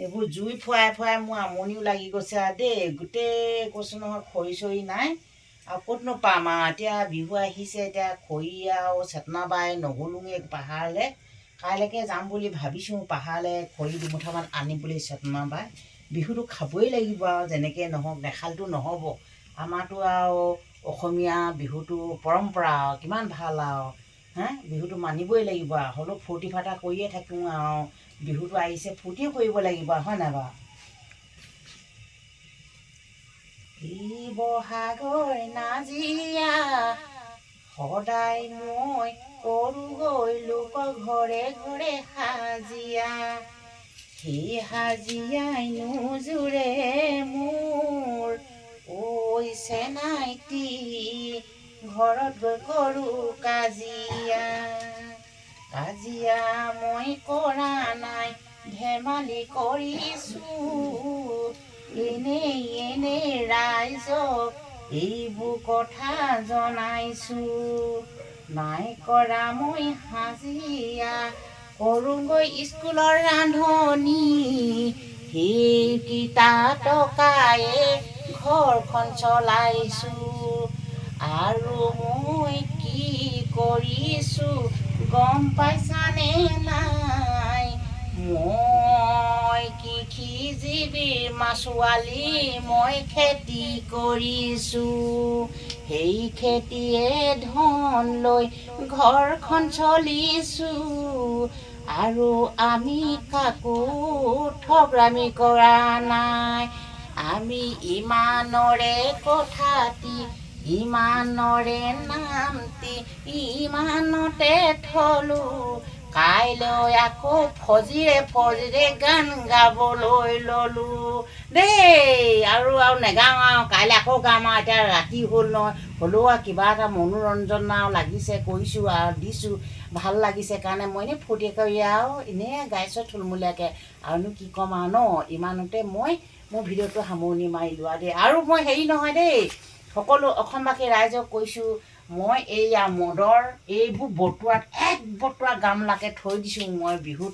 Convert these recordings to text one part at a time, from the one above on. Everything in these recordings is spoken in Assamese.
এইবোৰ জুই ফুৱাই ফুৱাই মোৰ আমনিও লাগি গৈছে আৰু দেই। গোটেই কৈছোঁ নহয়, খৰি চৰি নাই আৰু, ক'তনো পাম আৰু। এতিয়া বিহু আহিছে, এতিয়া খৰি আৰু চেতনা বাই নগ'লোঙে পাহাৰলৈ। কাইলৈকে যাম বুলি ভাবিছোঁ পাহাৰলৈ, খৰি দুমুঠামান আনিম বুলি। চেতনা বাই বিহুটো খাবই লাগিব আৰু, যেনেকৈ নহওক, নেখালেতো নহ'ব। আমাৰতো আৰু অসমীয়া বিহুটো পৰম্পৰা আৰু, কিমান ভাল আৰু হে। বিহুটো মানিবই লাগিব আৰু, হ'লেও ফূৰ্তি ফাৰ্তা কৰিয়ে থাকোঁ আৰু। বিহুটো আহিছে, ফূৰ্তিও কৰিব লাগিব, হয় নাই বাৰু? শিৱসাগৰ নাজিয়া সদায় মই কৰোঁগৈ লোক ঘৰে ঘৰে হাজিয়া। সেই হাজিয়াই নোজোৰে মোৰ ঐ চেনাইটি, ঘৰত গৈ কৰোঁ কাজিয়া। কাজিয়া মই কৰা নাই, ধেমালি কৰিছোঁ। এনেই এনেই ৰাইজক এইবোৰ কথা জনাইছোঁ। নাই কৰা মই হাজিৰা, কৰোঁগৈ স্কুলৰ ৰান্ধনি। সেইকেইটা টকায়ে ঘৰখন চলাইছোঁ। আৰু মই কি কৰিছোঁ গম পাইছানে নাই? মই কৃষিজীৱী মাছোৱালী, মই খেতি কৰিছোঁ। সেই খেতিয়ে ধন লৈ ঘৰখন চলিছোঁ। আৰু আমি কাকো ঠগৰামি কৰা নাই। আমি ইমানৰে কথাটি, ইমানৰে নামটি ইমানতে থলো। কাইলৈ আকৌ ফজিৰে ফজিৰে গান গাবলৈ ললো দেই। আৰু আৰু নেগাওঁ আৰু, কাইলৈ আকৌ গাম আৰু। এতিয়া ৰাতি হ'ল নহয়, হ'লেও আৰু কিবা এটা মনোৰঞ্জন আৰু লাগিছে, কৰিছোঁ আৰু দিছোঁ, ভাল লাগিছে কাৰণে মই এনেই ফূৰ্তি কৰি আৰু এনেই গাইছোঁ থুলমূলীয়াকৈ। আৰুনো কি ক'ম আৰু ন? ইমানতে মই মোৰ ভিডিঅ'টো সামৰণি মাৰিলোঁ আৰু দেই। আৰু মই হেৰি নহয় দেই, সকলো অসমবাসী ৰাইজক কৈছোঁ, মই এইয়া মদৰ এইবোৰ বটুৱাত এক বটুৱা গামলাকে থৈ দিছোঁ মই বিহুত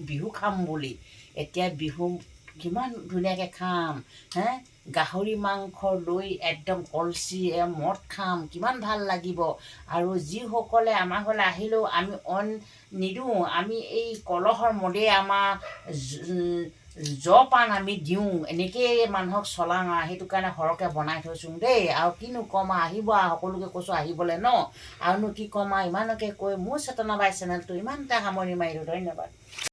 বিহু খাম বুলি। এতিয়া বিহু কিমান ধুনীয়াকৈ খাম হে, গাহৰি মাংস লৈ একদম কলচি মদ খাম, কিমান ভাল লাগিব। আৰু যিসকলে আমাৰ ঘৰলৈ আহিলেও আমি অইন নিদিওঁ, আমি এই কলহৰ মদেই আমাৰ জলপান আমি দিওঁ, এনেকৈয়ে মানুহক চলাওঁ আৰু। সেইটো কাৰণে সৰহকৈ বনাই থৈছোঁ দেই। আৰু কিনো ক'ম আৰু, আহিব আৰু, সকলোকে কৈছোঁ আহিবলৈ ন। আৰুনো কি ক'ম আৰু, ইমানকে কৈ মোৰ চেতনা বাই চেনেলটো ইমানতে সামৰণি মাৰিলোঁ। ধন্যবাদ।